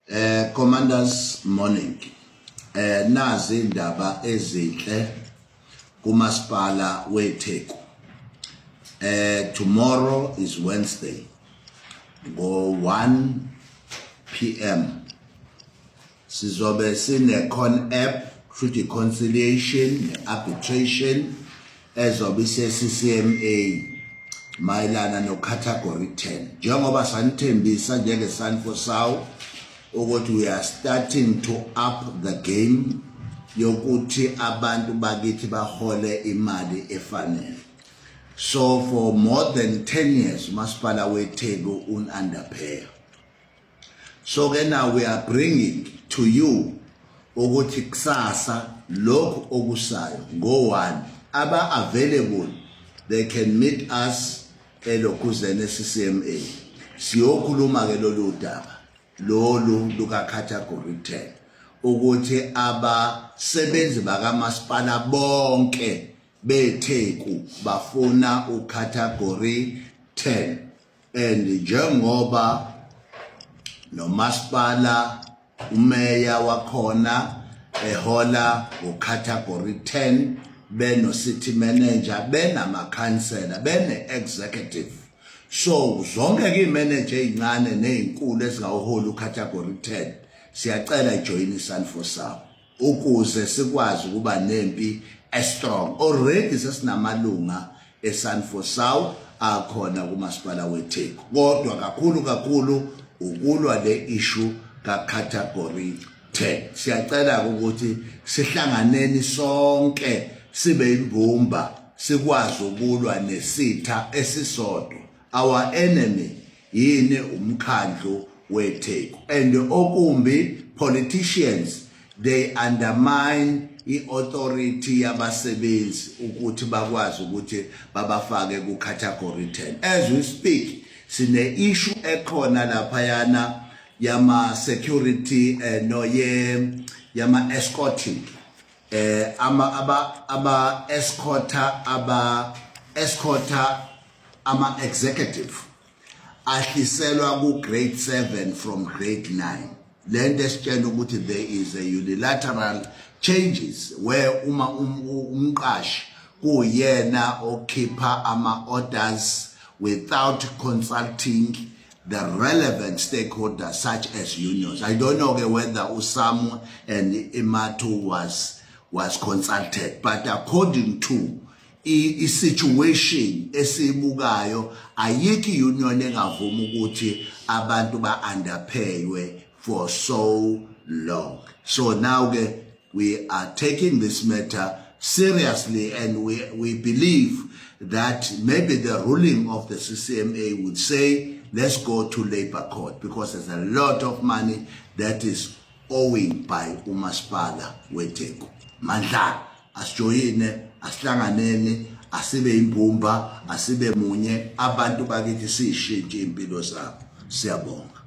Commanders, morning. Nazi indaba ezinhle kumasipala weTheku. Tomorrow is Wednesday. Ngo 1 p.m. sizobe sine con app, futhi conciliation arbitration ezobe ise CCMA mayelana no category 10, njengoba sanithembisa njenge SANFOSAU ukuthi we are starting to up the game yokuthi abantu bakithi bahole imali efanele. So for more than 10 years umasipala weTheku un-underpay. So ke now we are bringing to you ukuthi kusasa lokhu okusayo ngo-1, aba available, they can meet us elokhuzeni e-CCMA, siyokhuluma ke lolu daba lolu luka category 10, ukuthi abasebenzi bakamasipala bonke beTheku bafuna ucategory 10. And njengoba nomasipala, umeya wakhona ehola ngocategory 10, beno city manager, benamakhansela, bene executive, so zonke ke imanager ezincane nezinkulu ezingawuholi ucategory 10, siyacela ijoin iSANFOSAU ukuze sikwazi ukuba nempi estrong. Already sesinamalunga eSANFOSAU akhona kumasipala weTheku, kodwa kakhulu kakhulu ukulwa le issue ka category 10. Siyacela ukuthi sihlanganeni sonke, sibe imbumba, sikwazi ukulwa nesitha esisodwa. Our enemy yini? Umkhandlu weTheku. And okumbi, politicians, they undermine i-authority yabasebenzi ukuthi bakwazi ukuthi babafake ku-category 10. As we speak, sine issue ekhona laphayana yama security, no, ye yama escorting, ama aba escorter, aba escorter ama executive ahliselwa ku grade 7 from grade 9. Lento esitshela ukuthi there is a unilateral changes where uma umqashi kuyena okhipha ama orders without consulting the relevant stakeholders such as unions. I don't know ke whether uSAMWU and IMATU was consulted, but according to i-situation esibukayo, ayikho union engavuma ukuthi abantu ba underpaywe for so long. So now ke we are taking this matter seriously and we believe that maybe the ruling of the CCMA would say let's go to labor court, because there's a lot of money that is owing by umasipala weTheku. Mandla, asijoyine, asihlanganeni, asibe imbumba, asibe munye, abantu bakithi, sishintshe impilo zabo. Siyabonga.